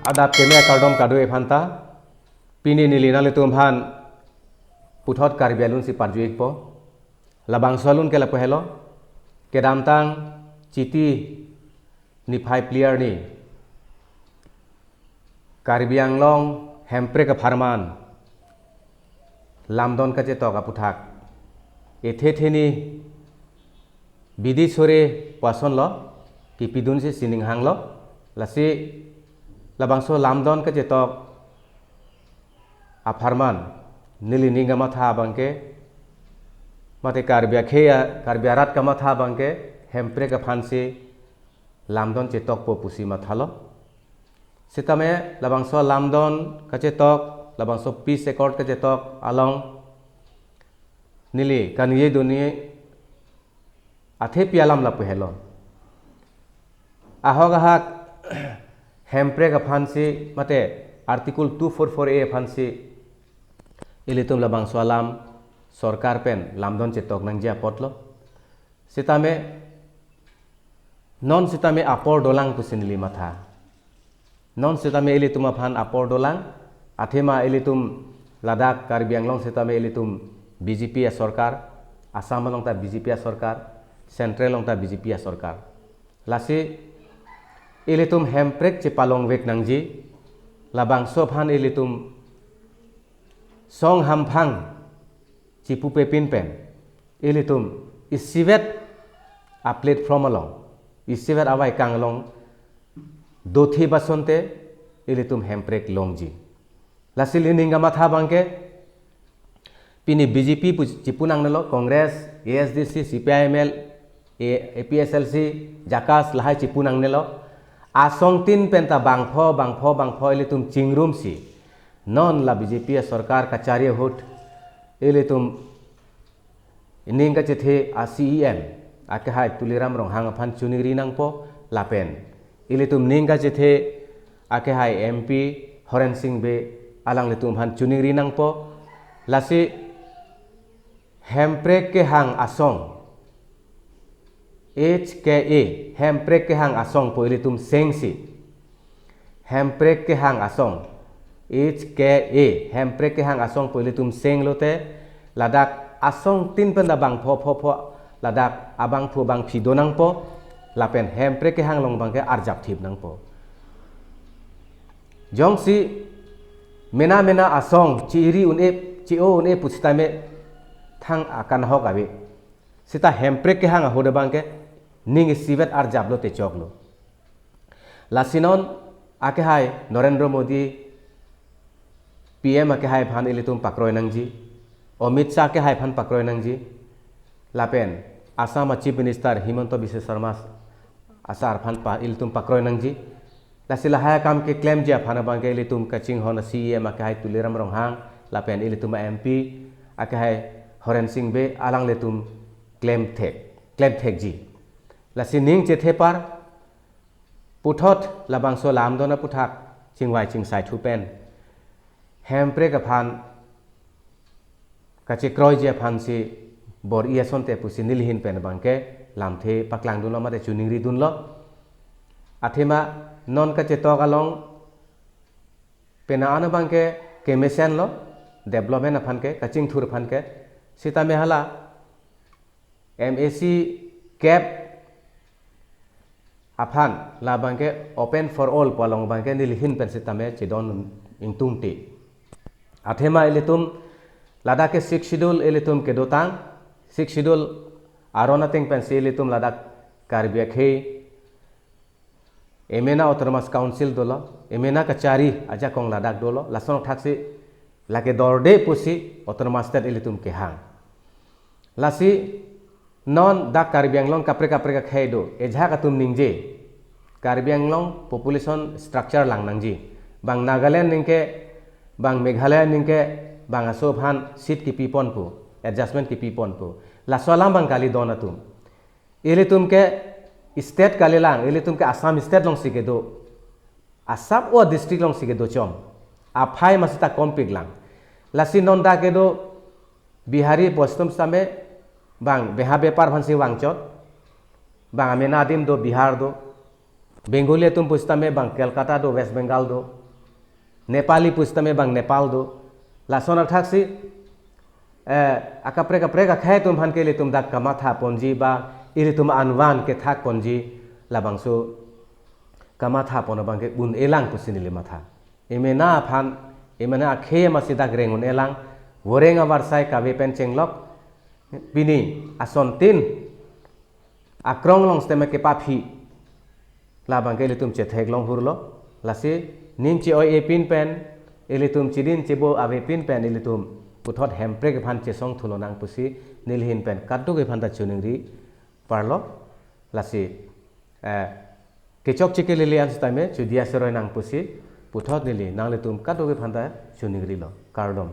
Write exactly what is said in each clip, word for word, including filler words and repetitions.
Adap keme akardom kadokave aphanta, pini neli nanglitum aphan puthot Karbi alun si parju-ikpo. Labangso alun ke lapu helo, kedamtang Chiti niphai phli arni Karbi Anglong hemprek apharman lamdon kachetok aputhak ethe theni bidi sore pu asonlo, kipidunsi sining hanglo. Lasi labangso lamdon kachetok apharman neli ning kamatha abangke, mate Karbi akhei a, Karbi arat kamatha abangke hemprek aphansi lamdon chetokpo pusi mathalo. Sitame labangso lamdon kachetok, labangso peace accord kachetok along neli kaningje dunji athepi alam lapu helo. Ahok ahak hemprek aphansi, mate Article two four four A aphansi ilitum labangso alam sorkar pen lamdon chetok nangji apotlo. Sitame non sitame apor dolang pusi neli matha. Non sitame ilitum aphan apor dolang, athema ilitum ladak Karbi Anglong sitame ilitum B J P asorkar, Assam along ta B J P asorkar, Central along ta B J P asorkar. Lasi ilitum hemprek chepalongvek nangji, labangso aphan ilitum song hamphang chipupepin pen ilitum isivet a-platform along, isivet avaikang along dothip asonte ilitum hemprek longji. Lasi neli ning kamatha abangke, pini B J P pu chipu nangnelo, Congress, A S D C, C P I M L, A-, A P H L C, JACAS lahai chipu nangnelo. Asong tin penta bangpho, bangpho, bangpho ilitum chingrumsi non la B J P asorkar kachari ahut ilitum ning kachethe a-C E M akehai Tuliram Ronghang aphan choningri nangpo lapen ilitum ning kachethe akehai M P Horen Sing Bey alanglitum aphan choningri nangpo. Lasi hemprek kehang asong, H K A, hemprek kehang asong pu ilitum sengsi, hemprek kehang asong, H K A, hemprek kehang asong pu ilitum senglote, ladak asong tin penta bangpho pho pho, ladak abangphu bangphi do nangpo, lapen hemprek kehang along abangke arjapthip nangpo. Jongsi mena mena asong chi-iri un-e, chi-o un-e pusitame thang akanhok ave. Sita hemprek kehang ahut abangke ning isivet arjaplo te choklo. Lasi non akehai Narendra Modi P M akehai aphan ilitum pakroi nangji, Amit Shah akehai aphan pakroi nangji, lapen Assam a-Chief Minister Himanta Biswa Sarma asar aphan pa ilitum pakroi nangji. Lasi lahai akam keklemji aphan abangke ilitum kachinghon a-C E M akehai Tuliram Ronghang lapen ilitum a-M P akehai Horen Sing Bey alanglitum klemthek, klemthekji. Lasi ning chethepar puthot labangso lamdon aputhak chingvai chingsai thu pen hemprek aphan kachekroiji aphansi bor-i asonte pusi neli ahin pen abangke lamthe paklang dunlo mate choningri dunlo. Athema non kachetok along pena an abangke kemesenlo, development aphan ke, kachingthur aphan ke, sitame hala M A C kep aphan labangke open for all pu along abangke neli ahin pen sitame chedon ingtungte. Athema ilitum ladak ke Sixth Schedule ilitum kedotang, Sixth Schedule aron ateng pensi ilitum ladak Karbi akhei emena Autonomous Council dolo, emena kachari ajakong ladak dolo, lason thaksi lake dorde pusi Autonomous State ilitum kehang. Lasi non dak Karbi Anglong kaprek kaprek akhei do, ejahak atum ningje, Karbi Anglong population structure lang nangji. Bang Nagaland ningke, bang Meghalaya ningke, bang aso aphan seat kipi ponpo, adjustment kipi ponpo. Laso alam bang kali don atum. Ilitum ke state kalilang, ilitum ke Assam state alongsi kedo. Assam o district alongsi kedo chom. Aphai masita kompik lang. Lasi non dak kedo Bihari pu atum sitame bang beha bepar aphansi vangchot. Bang amena adim do Bihar do. Bengali atum pusitame bang Kolkata do, West Bengal do. Nepali pusitame bang Nepal do. Lason athaksi, eh, akaprek kaprek akhei atum aphan ke ilitum dak kamatha ponji ba ilitum anvan kethak ponji labangso kamatha pon abang ke un-elang pusi neli matha. Emena aphan, emena akhei amatsi dak reng un-elang, voreng avarsai kave pen chenglok, pini asontin akrong along sitame kepaphi. Labang ke ilitum chetheklong hurlo. Lasi ning che-oi-e pin pen, ilitum chidin chebo ave pin pen, ilitum puthot Hemprek aphan chesong thulonang pusi neli ahin pen kadokave aphanta choningri parlo. Lasi, eh, kechokche kelele an sitame chudi aseroi nang pusi puthot neli nanglitum kadokave aphanta choningrilo. Kardom.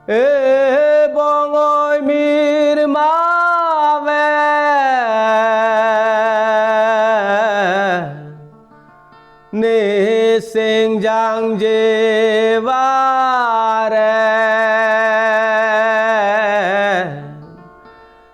E bong-oi mir ma ave, ne seng jangje vare,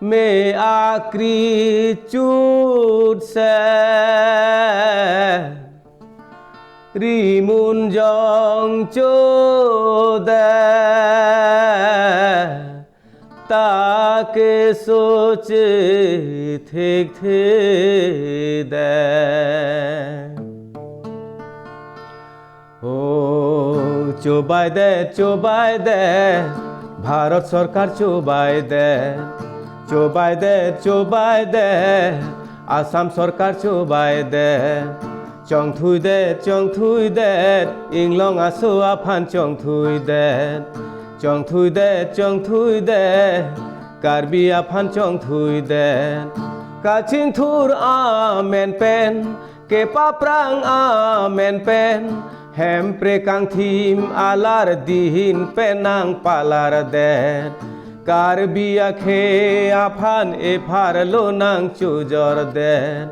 me akri chutse rimun jong chodet, ta keso chethekthe det. O chobaidet, chobaidet, Bharat Sorkar chobaidet. Chobaidet, chobaidet, Assam Sorkar chobaidet. Chongthuidet, chongthuidet, inglong aso aphan chongthuidet. Chongthuidet, chongthuidet, Karbi aphan chongthuidet. Kachingthur amen pen, kepaprang amen pen, Hemprek kangthim alar dihin pen nangpalardet. Karbi akhei aphan epharlo nangchojordet.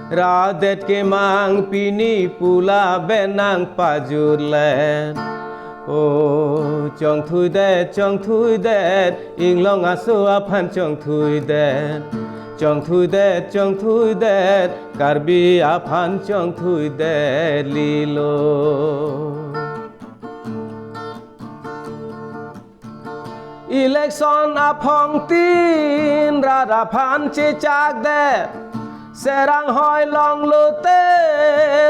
Radet kemang pini pula be nangpajutlet. O chongthuidet, chongthuidet, inglong aso aphan chongthuidet. Chongthuidet, chongthuidet, Karbi aphan chongthuidet lilo. Election aphongtin rat aphan chechakdet. Serang hoi longlote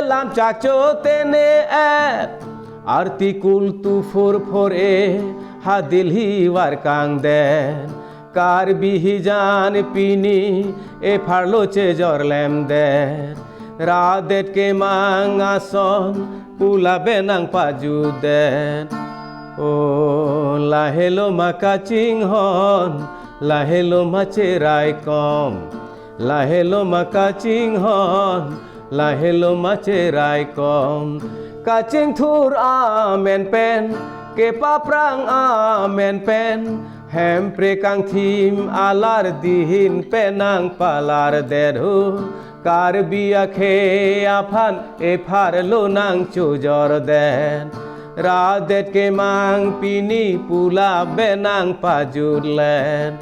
lamchak chote ne-et. Article two four four A ha Delhi varkangdet. Karbi hijan pini epharlo chejorlemdet. Radet kemang ason pula be nangpajutdet. O lahelo ma kachinghon, lahelo ma cheraikom. Lahelo ma kachinghon, lahelo ma cheraikom. Kachingthur amen pen, kepaprang amen pen, Hemprek kangthim alar dihin pen nangpalardet ho. Karbi akhei aphan epharlo nangchojordet. Radet kemang pini pula be nangpajutlet.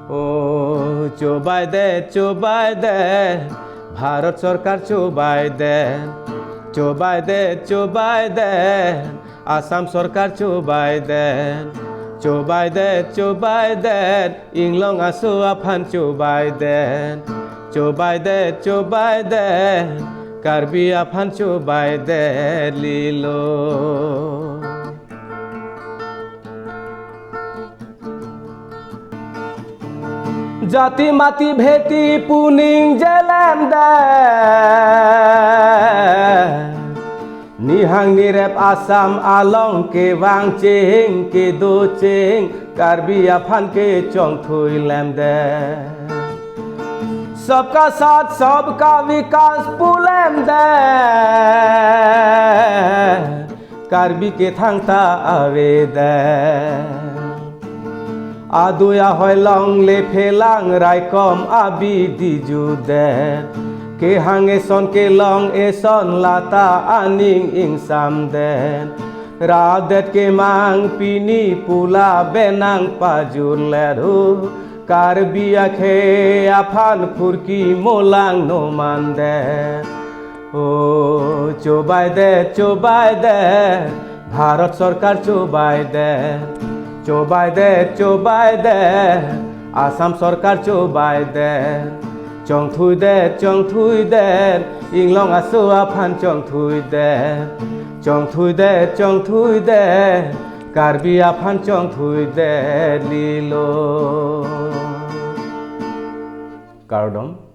O chobaidet, chobaidet, Bharat Sorkar chobaidet. Chobaidet, chobaidet, Assam Sorkar chobaidet. Chobaidet, chobaidet, inglong aso aphan chobaidet. Chobaidet, chobaidet, Karbi aphan chobaidet lilo. Jati mati bheti pu ningjelemdet. Nihang nirep Assam along kevang cheng kedo cheng Karbi aphan kechongthuilemdet. Sabka saath sabka vikas pulemdet. Karbi ke thangta avedet. Adui ahoi longle phelang raikom abidi jutdet. Kehang eson kelong eson lata aning ingsamdet. Radet kemang pini pula be nangpajutlet ho. Karbi akhei aphan phurki molang no mande. O chobaidet, chobaidet, Bharat Sorkar chobaidet. Chobaidet, chobaidet, Assam Sorkar chobaidet. Chongthuidet, chongthuidet, Inglong aso aphan chongthuidet. Chongthuidet, chongthuidet, Karbi aphan chongthuidet lilo. Kardom.